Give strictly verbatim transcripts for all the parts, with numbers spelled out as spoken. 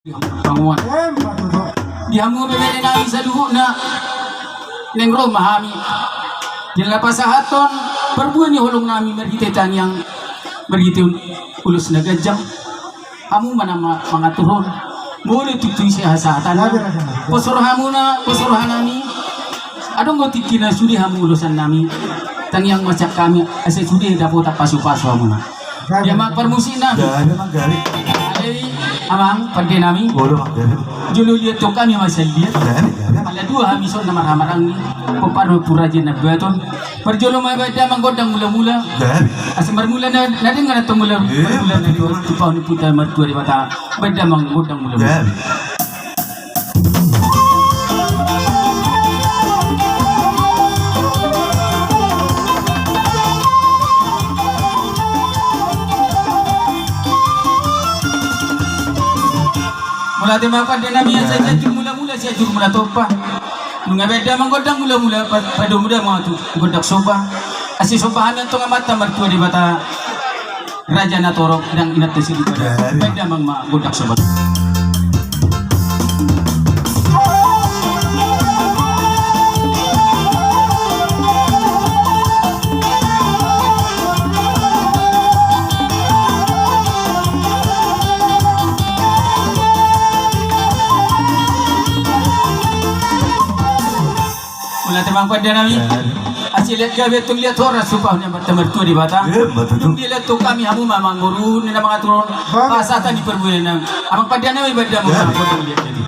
Panguan. Di hamu bebere nami saluhutna, naeng ro ma hami. Di na pasahathon parbue ni holong nami marhite tangiang, marhite ulos na ganjang. Hamu ma na ma-, mangaturhon. Molo tutu ise hasahatan. Pos rohamuna, pos roha nami. Adong do tingki na sude hamu ulosan nami. Tangiang ma sian hami, asa sude dapotan pasupasu hamuna. Di amang parmusik nami. Gabe, amang, gabe. Alai, amang pande nami. Olo, amang, gabe. Jolo liat tong hami ma sian liat. Gabe, gabe. Pala dua hami son na marhamaranggi. Pomparan ni Ompu Raja Nabaton. Parjolo ma baen damang gondang mulamula. Gabe. Asa marmula na, na denggan antong mula, eh, marmula na denggan. Tumpahon ni Ompunta Martua Debata. Baen damang gondang mulamula. Gabe. Mauliate ma pande nami, asa sian jur mulamula, sian jur mula tompa. Nunga baen damang gondang mulamula, pa-, padomu damang tu gondang somba. Asa somba hami antong Amanta Martua Debata. Raja na torop, dang inanta siripada. Baen damang ma gondang somba. Mauliate ma pande nami. Asa liat gabe antong liat horas, sumpah ni Amanta Martua Debata. Dung dielek tong hami hamu ma amang boru ni na mangaturhon pasahat ni parbue nami. Amang pande nami, baen damang ma gondang liat gabe.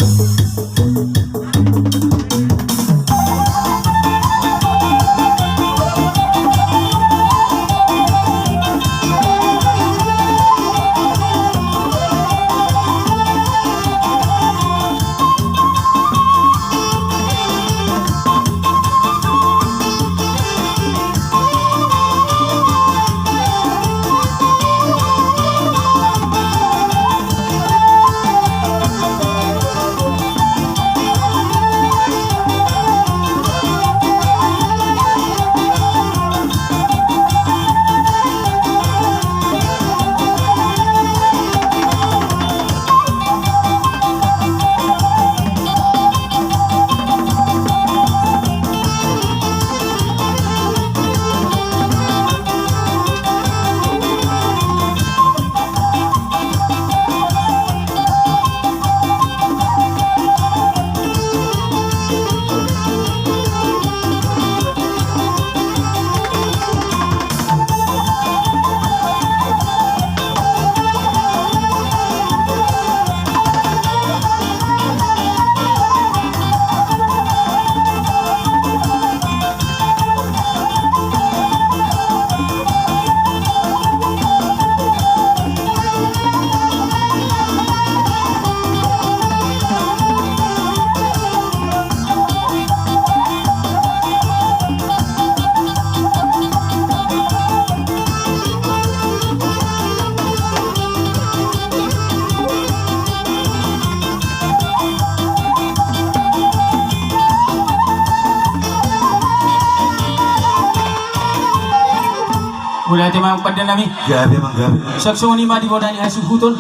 Mauliate ma pande nami. Gabe, amang, gabe. Songon i ma di bona ni hasuhuton.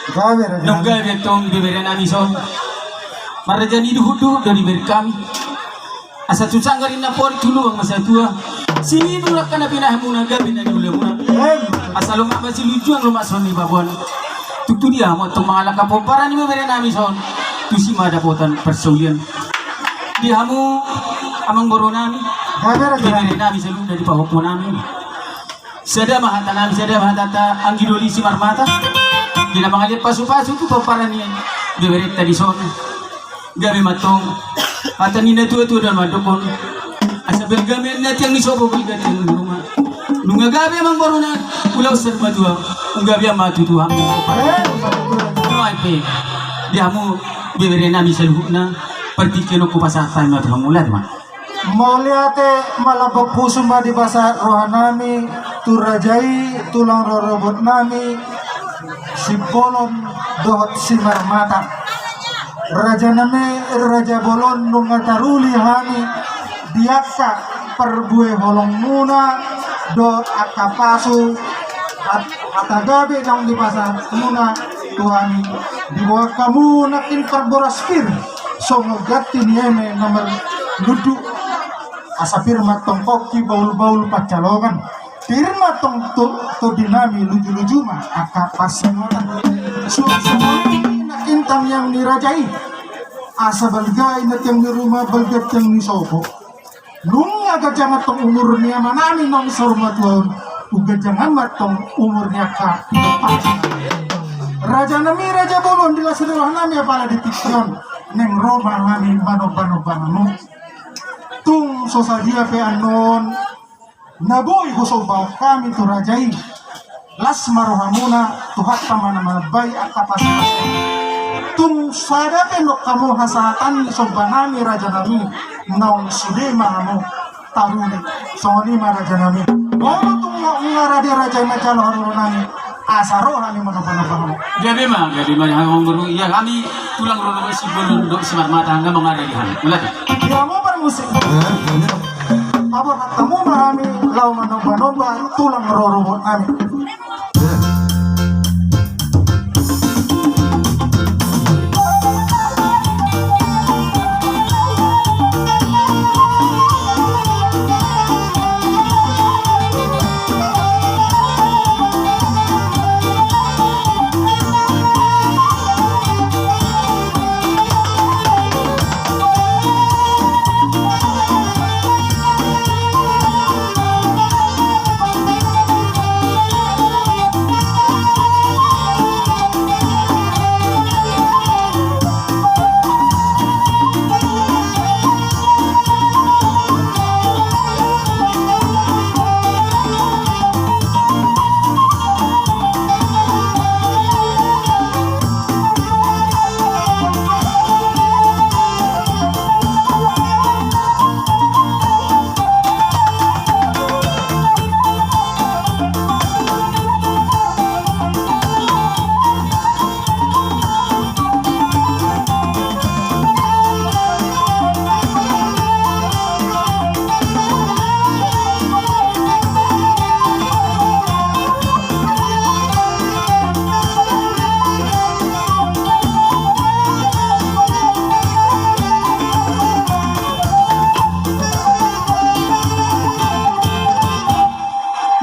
Gabe, raja. Nunga gabe antong bebere nami son. Marraja ni duhut-duhut do dibereng hami. Asa tu sanggar i na pori tu lubang ma satua. Sinurat na pinahanmuna gabe na niulamuna. Asa lomak ma silunjuang, lomak songon i baboan. Tung tu dia hamu antong mangalangka pomparan ni bebere nami son. Tusi ma dapotan parsaulian. Di hamu amang boru nami. Bebere nami saluhutna di pahompu nami. Sada ma hata nami, sada ma hatanta anggi doli Simarmata. Di na mangaliat pasu-pasu tu pomparan ni beberenta dison. Gabe ma antong hata ni na tua-tua do na mandok on. Asa bergabe na tiang ni sopo, bergabe tiang ni ruma. Nunga gabe amang boru na ulaon saur matua. Gabe ma tutu hamu. Nuaeng pe di hamu bebere nami saluhutna. Partingkian on hupasahat hami ma tu hamu, mauliate ma. Mauliate, malambok pusu ma dipasahat roha nami tu raja i, tulang rorobot nami, Simbolon dohot Simarmata. Raja nami, raja bolon, nunga taruli hami di angka parbue holongmuna dohot angka pasu Hata gabe naung dipasahat muna tu hami, diboan hamu nangkin parboras pir songon ganti ni eme na marlundu. Asa pir ma tong pongki bahulbahul pansalongan, pir ma tong tondi nami lujuluju ma angka pansamotan. Suang songon i nangkin tangiang ni raja i, asa balga i na tiang ni ruma, balga tiang ni sopo. Nunga ganjang tong umur ni amanami naung saur matua on, umganjang ma tong umur ni angka rajanami raja bolon di las ni rohanami, apala di tingki on naeng ro ma hami manombanomba hamu. Tung so sadia pe annon na boi husombahon hami tu raja i, las ma rohamuna, Tuhanta ma na manombai angka pasupasuna. Tung sada pe nunga hamu hasahatan ni sombanami rajanami, naung sude ma hamu taruli. Songon i ma rajanami. Molo tung nunga rade raja i manjalo harorobotnami, asa ro hami manombanomba hamu. Gabe ma, gabe ma, hami amang boru, ia hami tulang rorobot Simbolon dohot Simarmata nga mangaradi hami. Mauliate. Ia mau parmusik. Paborhat hamu ma hami laho manombanomba tulang rorobotnami.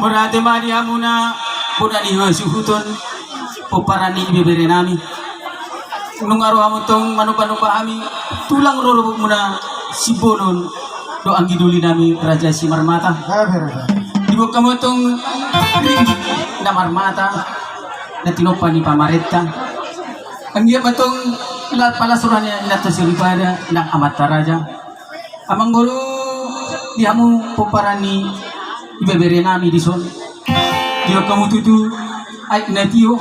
Mauliate ma di hamuna bona ni hasuhuton, pomparan ni ibeberenami. Nunga ro hamu tong manombanomba hami tulang rorobotmuna Simbolon dohot anggi dolinami Raja Simarmata. Diboan hamu tong ringgit na marmata na tinompa ni pamarenta. Anggiat ma tong las roha ni inanta soripada nang amanta raja. Amang boru, di hamu pomparan ni ibeberenami dison, diboan hamu tutu aek na tio.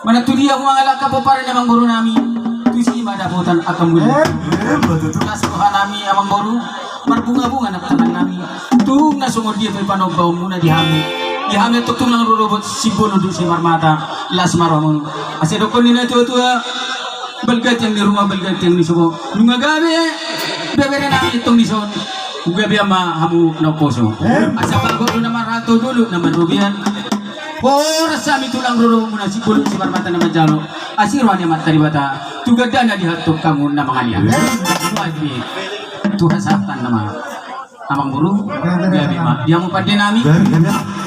Manang tu dia hamu mangalangka pomparan ni amang borunami, tusi ma dapotan angka mulia. Las rohanami amang boru, marbungabunga nang tangannami. Tung na songon dia pe panombaonmuna di hami, di hami antong tulang rorobot Simbolon dohot Simarmata, las ma rohamuna. Asa dohonon ni natuatua, balga tiang ni ruma, balga tiang ni sopo. Nunga gabe ibeberenami antong dison, gabean ma hamu na umposo. Asa bagot do na marhato, dolok na marrobean. Horas hami tulang rorobotmuna Simbolon Simarmata na manjalo asi roha ni Amanta Debata tu gandana di hatuaon hamu na mangaliat. Tuhan sahatan nama. Amang boru, gabe ma di hamu pandenami.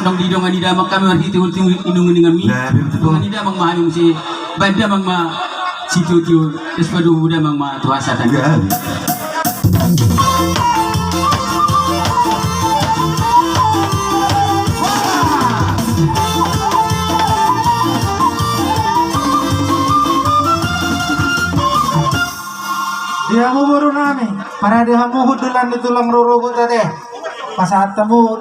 Naung didongani damang hami marhite ulti inungan ni hami. Dongani damang ma hami muse, baen damang ma sitiotio, es padomu damang ma tu hasahatan. Di hamu borunami, parade hamu hundulan ni tulang rorobot ate. Pasahat hamu